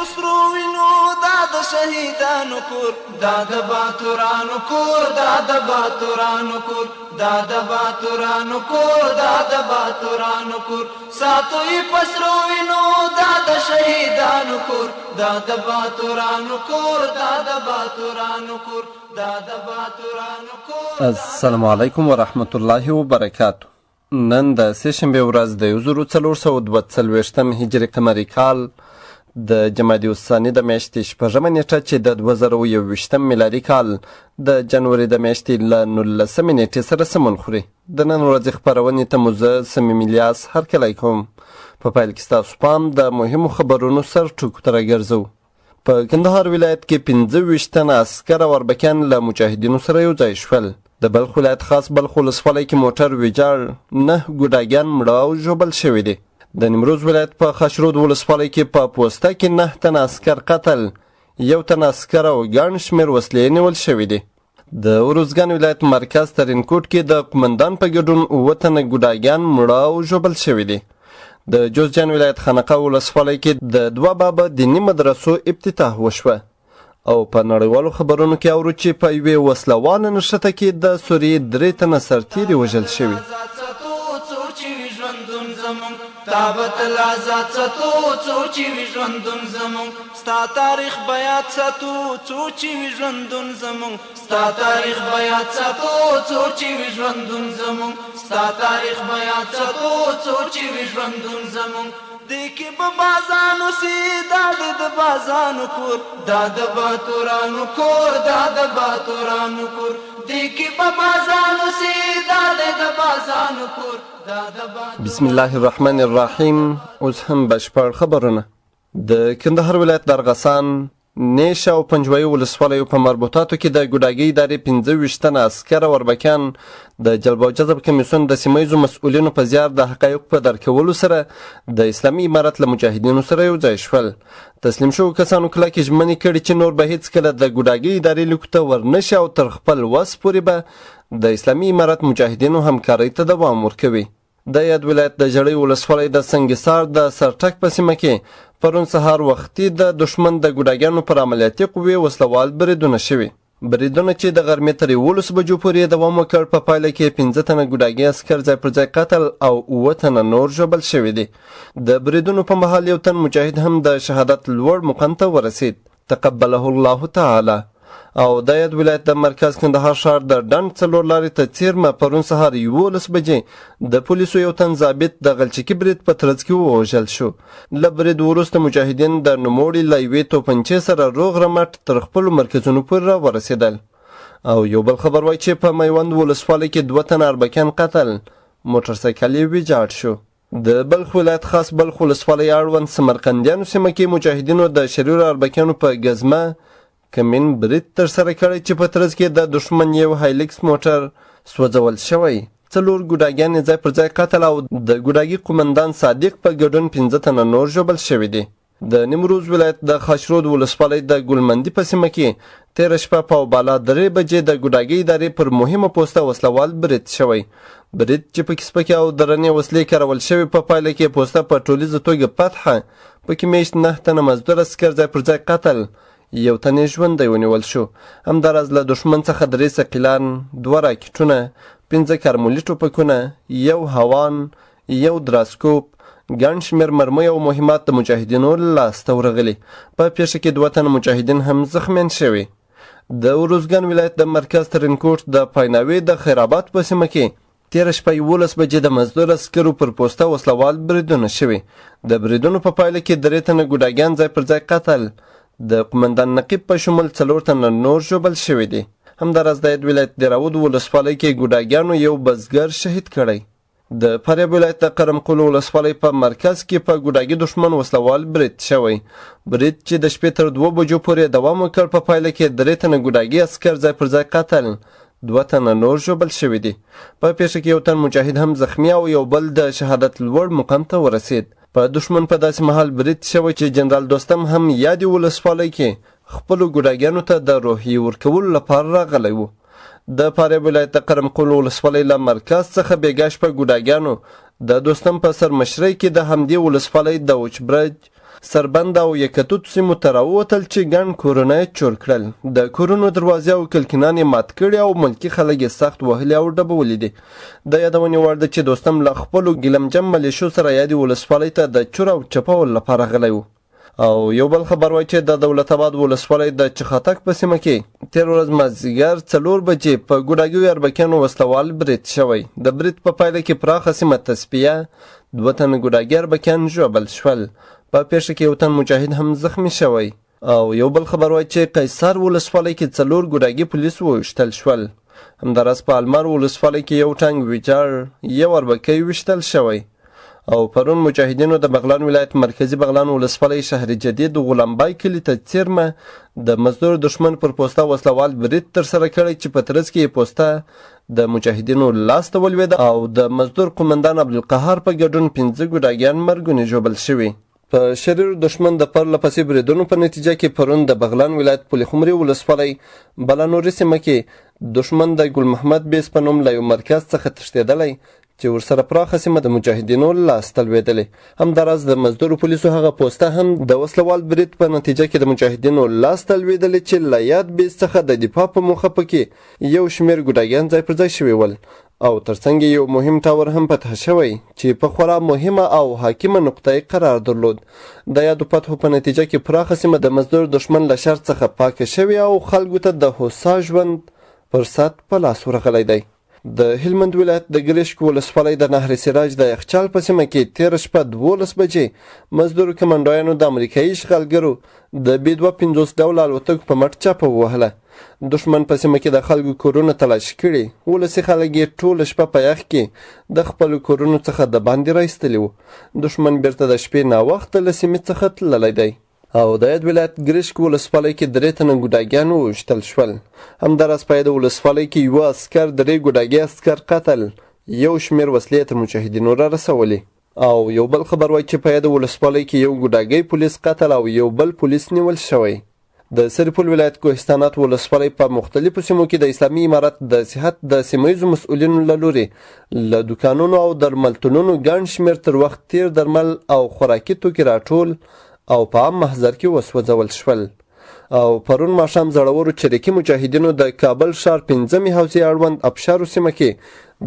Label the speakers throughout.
Speaker 1: په سرو وینو دا د شهیدانو کور، دا د باتورانو کور، دا د باتورانو کور، دا د باتورانو کور، دا د باتورانو کور. ساتو یې په سرو وینو دا د شهیدانو کور، دا د باتورانو کور، دا د باتورانو کور، دا د باتورانو کور.
Speaker 2: السلام علیکم ورحمت الله وبرکاتو. نن د سې شنبې ورځ د 1442 هجري قمري کال د جمادي الثاني د میاشتې شپږمه نېټه چې د 2021 میلادي کال د جنوري د میاشتې له 19 نېټې سره سمون خوري. د نن ورځې خپرونې ته مو زه صمیم الیاس هرکلی کوم. په پیل کې ستاسو پام د مهمو خبرونو سر ټکو ته راګرځوو. په کندهار ولایت کې 25 تنه عسکر او اربکیان له مجاهدینو سره یو ځای شول. د بلخ ولایت خاص بلخ ولسوالۍ کې موټر ویجاړ، 9 ګوډاګیان مړه او ژوبل شوي دي. د نیمروز ولایت په خاشرود ولسوالۍ کې په پوسته کې 9 تنه عسکر قتل، 1 تن عسکر او ګڼ شمېر وسلې نیول شوي دي. د اروزګان ولایت مرکز ترینکوټ کې د قومندان په ګډون 7 تنه ګوډاګیان مړه او ژوبل شوي دي. د جوزجان ولایت خانقاه ولسوالۍ کې د 2 بابه دیني مدرسو افتتاح وشوه. او په نړیوالو خبرونو کې اورو چې په یوې وسله واله نښته کې د سوریې 3 تنه سرتېري وژل شوي.
Speaker 1: تا به تل ازاد ساتو څو چې وي ژوندون زموږ، ستا تاریخ به یاد ساتو څو چې وي ژوندون زموږ، ستا تاریخ به یاد ساتو څو چې وي ژوندون زموږ، ستا تاریخ به یاد ساتو څو چې وي ژوندون زموږ. دې کې به بازانو سي دا د بازانو کور، دا د باتورانو کور، دا د باتورانو کور. دې کې به بازانو سي دا د بازانو کور.
Speaker 2: بسم الله الرحمن الرحیم. اوس هم بشپړ خبرونه. د کندهار ولایت د ارغسان، نیش او پنجوایي ولسوالیو په مربوطاتو کې د ګوډاګي ادارې 25 تنه عسکر او اربکیان د جلب او جذب کمیسیون د سیمه ییزو مسؤلینو په زیار د حقایقو په درک کولو سره د اسلامي امارت له مجاهدینو سره یو ځای شول. تسلیم شوو کسانو کلکې ژمنې کړي چې نور به هیڅکله د ګوډاګي ادارې لیکو ته ورنه شي او تر خپل وس پورې به د اسلامي امارت مجاهدینو همکارۍ ته دوام ورکوي. د یاد ولایت د ژړۍ ولسوالۍ د سنګسار د سرټک په سیمه کې پرون سهار وختي د دښمن د ګوډاګیانو پر عملیاتي قوې وسلهوال بریدونه شوي. بریدونه چې د غرمې تر 11 بجو پورې دوام وکړ، په پایله کې 5 تنه ګوډاګي عسکر ځای پر ځای قتل او 7 تنه نور ژوبل شوي دي. د بریدونو په مهال یو تن مجاهد هم د شهادت لوړ مقام ته ورسید. تقبله الله تعالی. او د یاد ولایت د مرکز کندهار ښار د ډنډ 4 لارې ته څېرمه پرون سهار 11 بجې د پولیسو یو تن ضابط د غلچکي برید په ترڅ کې ووژل شو. له برید وروسته مجاهدین د نوموړي له یوې توپنچې سره روغ رمټ تر خپلو مرکزونو پورې راورسېدل. او یو بل خبر وایي چې په میوند ولسوالۍ کې 2 تنه اربکیان قتل، موټرسایکل یې ویجاړ شو. د بلخ ولایت خاص بلخ ولسوالۍ اړوند سمرقندیانو سیمه کې مجاهدینو د شریرو اربکیانو په ګزمه کمین برید ترسره کړی چې په ترڅ کې د دښمن یو هایلیکس موټر سوځول شوی، 4 ګوډاګیان یې ځای پر ځای قتل او د ګوډاګي قومندان صادق په ګډون 5 تنه نور ژوبل شوي دي. د نیمروز ولایت د خاشرود ولسوالۍ د ګلمندي په سیمه کې تېره شپه په بالا 3 بجې د ګوډاګي ادارې پر مهمه پوسته وسلهوال برید شوی. برید چې پکې سپکې او درنې وسلې کارول شوې، په پایله کې پوسته په ټولیزه توګه فتحه، پکې میشت 9 تنه مزدور عسکر ځای پر ځای قتل، 1 تن یې ژوندی ونیول شو. همداراز له دښمن څخه 3 ثقیلان، 2 راکټونه، 5 کارمولي ټوپکونه، 1 هاوان، 1 دراسکوپ، ګڼ شمېر مرمۍ او مهمات د مجاهدینو لاسته ورغلي. په پېښه کې 2 تنه مجاهدین هم زخمیان شوي. د اروزګان ولایت د مرکز ترینکوټ د پایناوې د خیرآباد په سیمه کې تېره شپه 11 بجې د مزدور عسکرو پر پوسته وسلهوال بریدونه شوي. د بریدونو په پایله کې 3 تنه ګوډاګیان ځای پر ځای قتل، د قومندان نقیب په شمول 4 تنه نور ژوبل شوي دي. همداراز د یاد ولایت د راود ولسوالۍ کې ګوډاګیانو یو بزګر شهید کړی. د فاریاب ولایت د قرمقول ولسوالۍ په مرکز کې په ګوډاګي دښمن وسلهوال برید شوی. برید چې د شپې تر 2 بجو پورې دوام وکړ، په پایله کې 3 تنه ګوډاګي عسکر ځای پر ځای قتل، 2 تنه نور ژوبل شوي دي. په پېښه کې یو تن مجاهد هم زخمي او یو بل د شهادت لوړ مقام ته ورسید. په دښمن په داسې مهال برید شوی چې جنرال دوستم هم یادې ولسوالۍ کې خپلو ګوډاګیانو ته د روحیې ورکولو لپاره راغلی و. د فاریاب ولایت د قرمقول ولسوالۍ له مرکز څخه بېګا شپه ګوډاګیانو د دوستم په سرمشرۍ کې د همدې ولسوالۍ د اوچبرج سربند او یکتوت سیمو ته راووتل چې ګڼ کورونه یې چور کړل، د کورونو دروازې او کلکینان یې مات کړي او ملکي خلک یې سخت وهلي او ډبولي دي. د یادونې وړ ده چې دوستم له خپلو ګیلمجم ملیشو سره یادې ولسوالۍ ته د چور او چپاول لپاره غلی و. او یو بل خبر وایي چې د دولت آباد ولسوالۍ د چخاتک په سیمه کې تېره ورځ مازدیګر 4 بجې په ګوډاګیو اربکیانو وسلوال برید شوی. د برید په پایله کې پراخه سیمه تصفیه، 2 تنه ګوډاګي اربکیان ژوبل شول. په پېښه کې یو تن مجاهد هم زخمی شوی. او یو بل خبر وایي چې قیصار ولسوالۍ کې 4 ګوډاګي پولیس وویشتل شول. همداراز په المار ولسوالۍ کې یو ټانک ویجاړ، یو اربکی ویشتل شوی. او پرون مجاهدینو د بغلان ولایت مرکزي بغلان ولسوالۍ شهر جدید غلامبای کلي ته څېرمه د مزدور دښمن پر پوسته وسلوال برید ترسره کړی چې په ترڅ کې یې پوسته د مجاهدینو لاس ته ولوېده او د مزدور قومندان عبدالقهار په ګډون 5 ګوډاګیان مرګوني ژوبل شوي. په شریر دښمن د پرله پسې بریدونو په نتیجه کې پرون د بغلان ولایت پلخمري ولسوالۍ بلانوري سیمه کې دښمن د ګل محمد بیس په نوم له یو مرکز څخه تښتېدلی چې ورسره پراخه سیمه د مجاهدینو لاس ته لوېدلې. همداراز د مزدورو پولیسو هغه پوسته هم د وسلوال برید په نتیجه کې د مجاهدینو لاس ته لوېدلې چې له یاد بیس څخه د دفاع په موخه پکې یو شمېر ګوډاګیان ځای پر ځای شوي ول او ترڅنګ یې یو مهم ټاور هم فتح شوی چې په خورا مهمه او حاکمه نقطه یې قرار درلود. د یادو فتحو په نتیجه کې پراخه سیمه د مزدور دښمن له شر څخه پاکه شوې او خلکو ته د هوسا ژوند فرصت په لاس ورغلی دی. د هلمند ولایت د ګرشک ولسوالۍ د نهر سراج د یخچال په سیمه کې تېره شپه 12 بجې مزدور کمانډویانو د امریکایي اشغالګرو د بي 250 ډوله الوتکو په مټ چاپه ووهله. دښمن په سیمه کې د خلکو کورونه تلاشي کړي، ولسي خلک یې ټوله شپه په یخ کې د خپلو کورونو څخه د باندې را ایستلي وو. دښمن بیرته د شپې ناوخته له سیمې څخه تللی دی. او د یاد ولایت ګرشک ولسوالۍ کې 3 تنه ګوډاګیان وویشتل شول. همداراز په یاده ولسوالۍ کې یوه عسکر، 3 ګوډاګي عسکر قتل، یو شمېر وسلې تر مجاهدینو را رسولې. او یو بل خبر وایي چې په یاده ولسوالۍ کې یو ګوډاګی پولیس قتل او یو بل پولیس نیول شوی. د سرپل ولایت کوهستانات ولسوالۍ په مختلفو سیمو کې د اسلامي امارت د صحت د سیمه ییزو مسؤلینو له لوري له دوکانونو او درملتونونو ګڼ شمېر تر وخت تېر درمل او خوراکي توکي راټول او په عام محضر کې وسوځول شول. او پرون ماښام زړورو چریکي مجاهدینو د کابل ښار 5مې حوزې اړوند ابشارو سیمه کې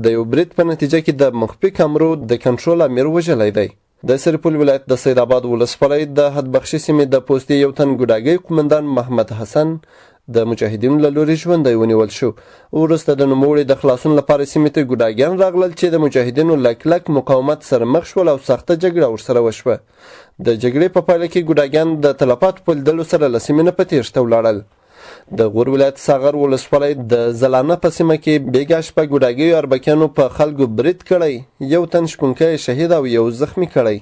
Speaker 2: د یو برید په نتیجه کې د مخفي کمرو د کنټرول امیر وژلی دی. د سرپل ولایت د سید آباد ولسوالۍ د حدبخشي سیمې د پوستې یو تن ګوډاګی قومندان محمد حسن د مجاهدینو له لوري ژوندی ونیول شو. وروسته د نوموړي د خلاصون لپاره سیمې ته ګوډاګیان راغلل چې د مجاهدینو له کلک مقاومت سره مخ شول او سخته جګړه ورسره وشوه. د جګړې په پایله کې ګوډاګیان د تلفاتو په لیدلو سره له سیمې نه په تېښته ولاړل. د غور ولایت ساغر ولسوالۍ د زلانه په سیمه کې بېګا شپه ګوډاګیو اربکیانو په خلکو برید کړی، یو تن شپونکی شهید او یو زخمی کړی.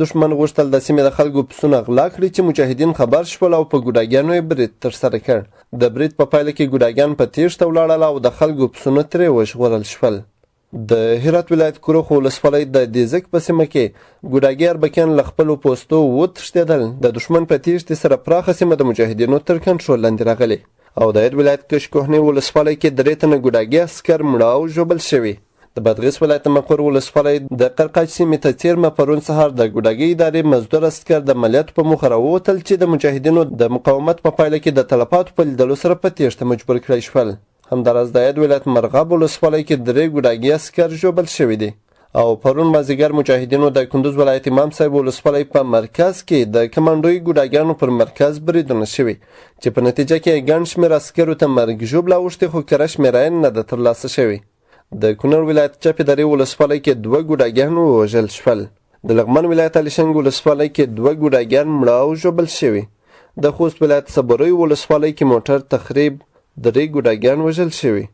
Speaker 2: دښمن غوښتل د سیمې د خلکو پسونه غلا کړي چې مجاهدین خبر شول او په ګوډاګیانو یې برید ترسره کړ. د برید په پایله کې ګوډاګیان په تېښته ولاړل او د خلکو پسونه ترې وژغورل شول. د هرات ولایت کروخ ولسوالۍ د دیزک په سیمه کې ګوډاګي اربکیان له خپلو پوستو وتښتېدل. د دښمن په تېښتې سره پراخه سیمه د مجاهدینو تر کنټرول لاندې راغلې. او د هرات ولایت کش کوهنې ولسوالۍ کې 3 تنه ګوډاګي عسکر مړه او ژوبل شوي. د بادغیس ولایت د مقر ولسوالۍ د قرقاج سیمې ته څېرمه پرون سهار د ګوډاګي ادارې مزدور عسکر د عملیاتو په موخه راووتل چې د مجاهدینو د مقاومت په پایله کې د تلفاتو په لیدلو سره په تېښته مجبور کړای شول. همداراز د یاد ولایت مرغاب ولسوالۍ کې 3 ګوډاګي عسکر ژوبل شوي دي. او پرون مازیګر مجاهدینو د کندوز ولایت امام صاحب ولسوالۍ په مرکز کې د کمانډوي ګوډاګیانو پر مرکز بریدونه شوي چې په نتیجه کې یې ګڼ شمېر عسکرو ته مرګ ژوبله اوښتې، خو کره شمېره یې نه ده ترلاسه شوې. د کونړ ولایت چپې درې ولسوالۍ کې 2 ګوډاګیان ووژل شول. د لغمان ولایت علیشنګ ولسوالۍ کې 2 ګوډاګیان مړه او ژوبل شوي. د خوست ولایت صبریو ولسوالۍ کې موټر تخریب، 3 ګوډاګیان وژل شوي.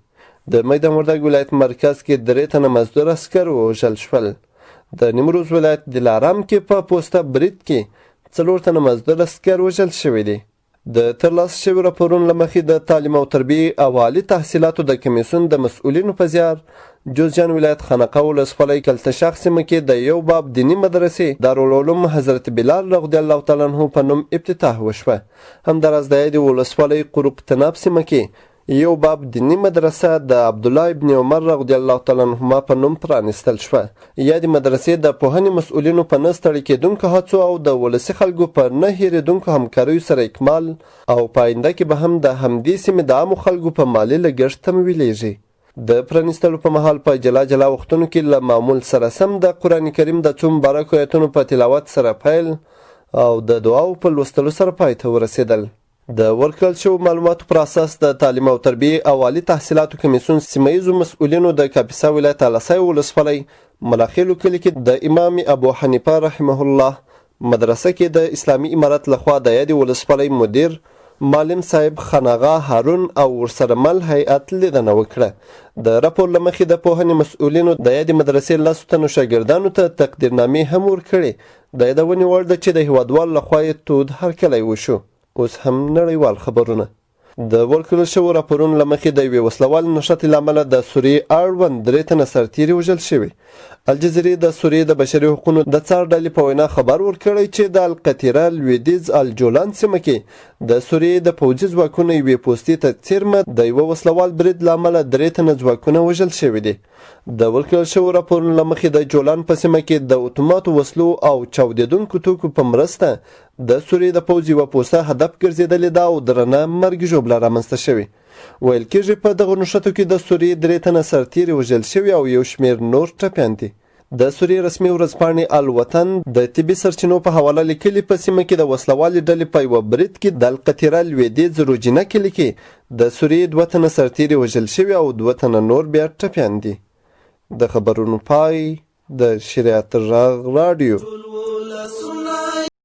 Speaker 2: د میدان وردګ ولایت مرکز کې 3 تنه مزدور عسکر ووژل شول. د نیمروز ولایت دلارام کې په پوسته برید کې 4 تنه مزدور عسکر وژل شوي دي. د ترلاسه شویو راپورونو له مخې د تعلیم او تربیې او عالي تحصیلاتو د کمیسیون د مسؤلینو په زیار جوزجان ولایت خانقاه ولسوالۍ کلتشاخ سیمه کې د یو باب دیني مدرسې دارالعلوم حضرت بلال رضی الله تعالی عنه په نوم افتتاح وشوه. همداراز د یادې ولسوالۍ قروق تناب سیمه کې یو باب دیني مدرسه د عبدالله ابن عمر رضی الله تعالی عنهما په نوم پرانیستل شوه. یادې مدرسې د پوهنې مسؤلینو په نه ستړي کېدونکو هڅو او د ولسي خلکو په نه هېرېدونکو همکاریو سره اکمال او په آینده کې به هم د همدې سیمې د عامو خلکو په مالي لګښت تمویلېږي. د پرانیستلو په مهال په جلا جلا وختونو کې له معمول سره سم د قرآن کریم د څو مبارکو آیتونو په تلاوت سره پیل او د دعاو په لوستلو سره پای ته ورسېدل. د ورکړل شوو معلوماتو پر اساس د تعلیم او تربیې او عالي تحصیلاتو کمیسیون سیمه ییزو مسؤلینو د کاپیسا ولایت السای ولسوالۍ ملاخېلو کلي کې د امام ابو حنیفه رحمه الله مدرسه کې د اسلامي امارت لخوا د یادې ولسوالۍ مدیر معلم صاحب خاناغا هارون او ورسره مل هیئت لیدنه وکړه. د راپور له مخې د پوهنې مسؤلینو د یادې مدرسې لسو تنو شاګردانو ته تقدیرنامې هم ورکړې. د یادونې وړ ده چې د هیوادوالو لخوا یې تود هرکلی وشو. اوس هم نړیوال خبرونه. د ورکړل شوو راپورونو له مخې د یوې وسلهوالې نښتې له امله د سوریې اړوند درې تنه سرتیري وژل شوي. الجزیرې د سوریې د بشري حقونو د څار ډلې په وینا خبر ورکړی چې د القطیره لویدیځ الجولان سیمه کې د سوریې د پوځي ځواکونو یوې پوستې ته څېرمه د یوه وسلهوال برید له امله درې تنه ځواکونه وژل شوي دي. د ورکړل شوو راپورونو له مخې د جولان په سیمه کې د اتوماتو وسلو او چاودېدونکو توکو په مرسته د سوریې د پوځ یوه پوسته هدف ګرځېدلې ده او درنه مرګ ژوبله رامنځته شوې. ویل کېږي په دغو نښتو کې د سوریې درې تنه سرتېري وژل شوي او یو شمېر نور ټپیان دي. د سوریې رسمي ورځپاڼې الوطن د طبي سرچینو په حواله لیکلي، په سیمه کې د وسلهوالې ډلې په یوه برید کې د القطیره لوېدیځ روجینه کلي کې د سوریې دوه تنه سرتېري وژل شوي او دوه تنه نور بیا ټپیان دي. د خبرونو پای د شریعت غږ راډیو.